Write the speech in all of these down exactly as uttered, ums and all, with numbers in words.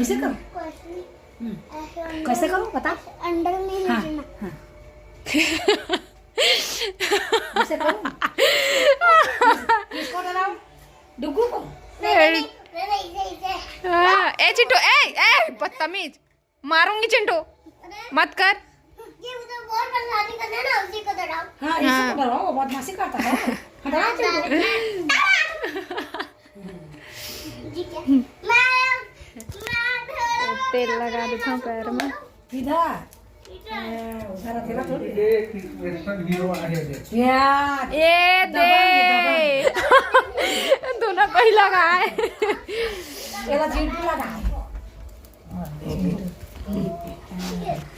इसे करो। हम्म। कैसे करो, बता। अंडर में हाँ, लेना। हाँ। इसे करो। किसको डराओ? डुगू को? नहीं, नहीं, नहीं, नहीं, इसे, इसे। हाँ, ए चिंटू, ए, ए, बदतमीज, मारूंगी चिंटू, मत कर। ये उधर बहुत बदमाशी करता है ना, उसी को डराओ। हाँ, इसी को हाँ। डराओ, वो बदमाशी करता है। हाँ, डराओ चिंटू। ठीक है। मैं, मैं तेल लगा देता हूँ पैर में। इधर। ए, उधर तेरा थोड़ी। एक एक्शन हीरो आ गया। या। ए दबंग, दे। दबंग। दोनों को ही लगा है। तेरा चिंटू लगा है।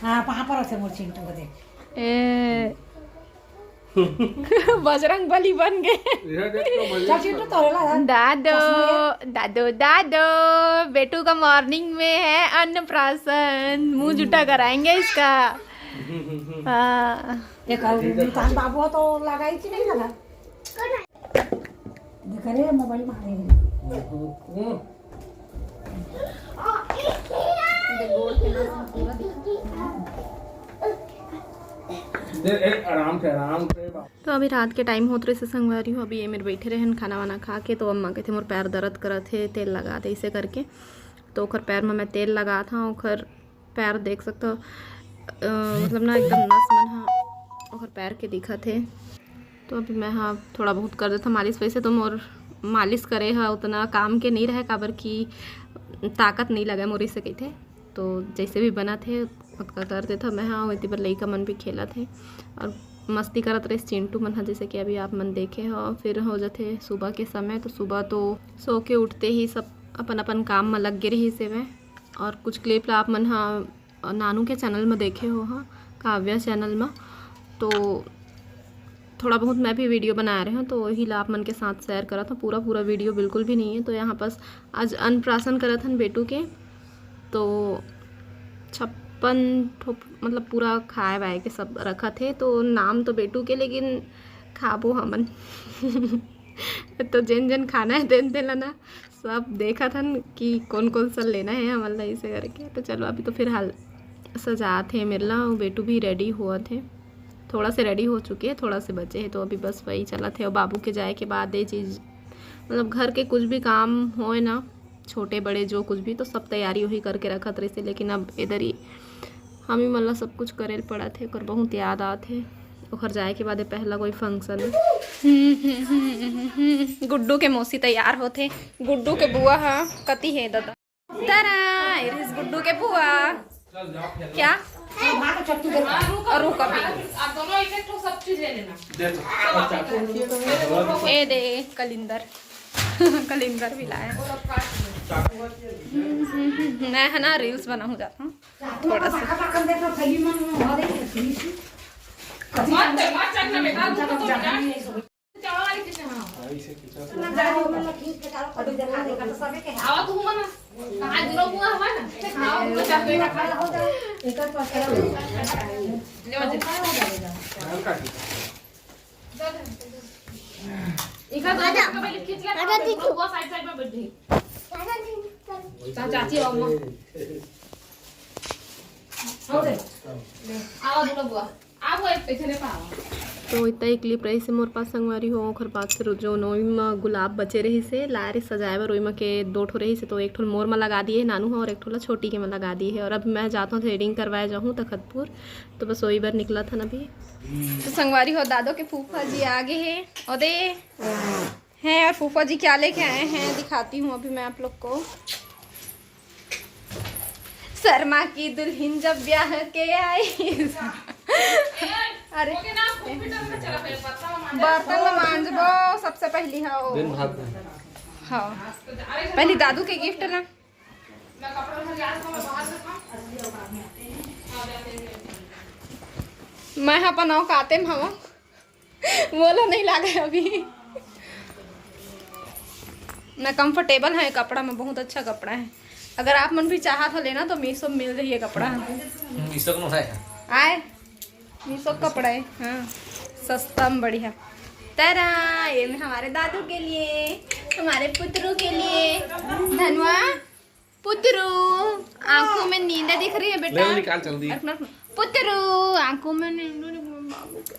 हाँ, पापा रखे मोर चिंटू को देख। ए। बजरंग बली बन गए। यह देख तो बजरंग चल चिंटू बली। तोरे ला यार। दादो, चश्मा ये। दादो, दादो, बेटू का मॉर्निंग में है अन्नप्राशन, मुंह जूठा कराएंगे इसका। हाँ। ये कर, मुल्तान बाबू हो तो लगाई कि नहीं लगा? देख रे, मोबाइल में आ रही है। हम्म। दे, ए, आराम से, आराम से बाबू। तो अभी रात के टाइम होत रहिस हे संगवारी हो, अभी ये मेर बैठे रहन खाना वाना खा के, तो अम्मा कहथे मोर पैर दर्द करत हे, तेल लगा दे इसे करके। तो ओखर पैर में मैं तेल लगात हव, ओखर पैर देख सकत हो, अ, मतलब ना एकदम नस मन ह ओखर पैर के दिखत हे। तो अभी मैं हा थोड़ा बहुत कर देत हव मालिश। वैसे तो मोर मालिश करे ह उतना काम के नहीं रहे, काबर कि ताकत नहीं लगे मोर, इसे कहिथे। तो जैसे भी बनत हे ओतका कर देत हव मैं हा। ओती बर लइका मन भी खेलत हे और मस्ती करत रहिस चिंटू मन ह, जैसे कि अभी आप मन देखे हो। फिर हो जाथे सुबह के समय, तो सुबह तो सो के उठते ही सब अपन अपन काम में लग गे रहिस हेवय। और कुछ क्लिप ला आप मन हा नानू के चैनल में देखे हो हा, काव्या चैनल में। तो थोड़ा बहुत मैं भी वीडियो बना रहे हूँ, तो वही ला आप मन के साथ शेयर करत हूँ। पूरा पूरा वीडियो बिल्कुल भी नहीं है। तो यहाँ पास आज अन्नप्राशन करत हन बेटू के, तो छप्पन ठो मतलब पूरा खाए वाए के सब रखत हे। तो नाम तो बेटू के, लेकिन खाबो हमन। तो जेन जेन खाना है तेन तेन ला ना सब देखत हन कि कौन कौन सा लेना है हमन ला, इसे करके। तो चलो अभी तो फिलहाल सजात हे मेर ला, अउ बेटू भी रेडी होवत हे, थोड़ा से रेडी हो चुके हे, थोड़ा से बचे हे, तो अभी बस वही चलत हे। और बाबू के जाए के बाद ये चीज़ मतलब घर के कुछ भी काम होए ना, छोटे बड़े जो कुछ भी, तो सब तैयारी वही करके रखत रहिसे। लेकिन अब इधर ही हम ही मन ला सब कुछ करे ल पड़त हे, ओकर बहुत याद आत हे। ओकर जाए के बाद ये पहला कोई फंक्शन हे। गुड्डू के मौसी तैयार होत हे। गुड्डू के बुआ ह कति हे दादा? तरा, ये रहिस गुड्डू के बुआ। क्या? और रुक अभी। आप दोनों एक एक ठो सब चीज ले लेना। ए दे कलिंदर। कलिंदर भी लाया। मैं है ना रील्स बनाऊँ जाता हूँ थोड़ा सा। मत, मत चखना बेटा, दूध तो बिना। चावल वाली किचन, हाँ। आवा तू मना। कहाँ गिरो हुआ हवा ना? आवा, तू चाह बेटा खा। ले आ जा। इधर पहले खींच ले, आवा, दीदी। बुआ साइड साइड में बैठी। चा-, चाची और अम्मा। हो गए। ले, आवा दोनों बुआ। आवा, एक पीछे ले पावा। तो इतना ही क्लिप रहिसे मोर पास संगवारी हो। ओखर बाद फिर जो नोई म गुलाब बचे रहिसे, लाए रहिस सजाए बर, ओई म के दो ठो रहिसे, तो एक ठो मोर म लगा दिए नानू ह और एक ठो ला छोटी के म लगा दिए हे। और अब मैं जात हूँ थ्रेडिंग करवाए जाहूँ तखतपुर, तो बस वही बर निकलत हन अभी। तो संगवारी हो, दादो के फूफा जी आ गए हे, ओदे हैं। और फूफा जी क्या लेके आए हैं दिखाती हूँ अभी मैं आप लोग को। शर्मा की दुल्हन जब ब्याह के आई। अरे, बर्तन ला मांजबो सबसे पहली। हाँ, दिन भाग में। हाँ, पहली दादू के गिफ्ट ना। मैं अपन औकाते में हवं। मोला नहीं लागे अभी। मैं कंफर्टेबल है कपड़ा में, बहुत अच्छा कपड़ा है। अगर आप मन भी चाहत हो लेना तो मीशो में मिल रही है कपड़ा। मीशो को है। आए, मीशो का कपड़ा है, हाँ, सस्ता में बढ़िया। तरा, ये में हमारे दादू के लिए, हमारे पुतरू के लिए, धनवा पुतरू। आंखों में नींद दिख रही है ले बेटा। लो, निकाल जल्दी। रखना, रखना। पुत्रू, आंखों में नींद दिख रही है, बाबू के,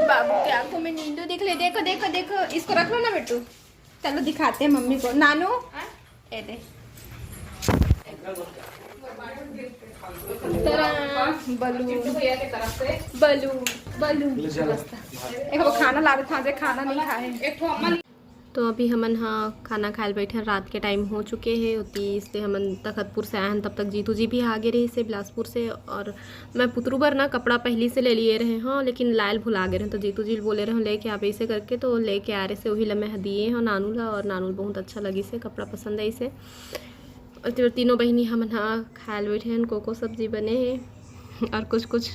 बाबू के आंखों में नींद दिख रही है। देखो, देखो, देखो, इसको रख लो ना बेटू। चलो दिखाते हैं मम्मी को। नानू, ए दे। तरा, बलून, बलून, बलून। देखो, खाना ला रहे थे, खाना नहीं खाए। तो अभी हमन ह खाना खाए ल बैठे हन, रात के टाइम हो चुके हे। ओती से हमन तखतपुर से आए हन, तब तक जीतू जी भी आ गे रहिस हे बिलासपुर से। और मैं पुतरू बर ना कपड़ा पहली से ले लिए रहे हव, लेकिन लाए ल भुला गे रहे हव, तो जीतू जी ल बोले रहे हव लेके आबे ऐसे करके, तो लेके आ रहिस हे, वही ल मैं ह दिए हव नानू ला, और नानू ल बहुत अच्छा लगिस हे, कपड़ा पसंद आइस हे। और तीनों बहिनी हमन ह खाए ल बैठे हन, कोको सब्जी बने हे और कुछ कुछ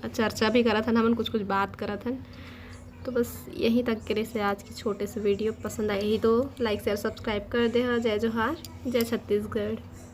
चर्चा भी करत हन हमन, कुछ कुछ बात करत हन। तो बस यहीं तक के रहिस हे आज की छोटे से वीडियो। पसंद आए ही तो लाइक शेयर सब्सक्राइब कर दे हा। जय जोहार, जय छत्तीसगढ़।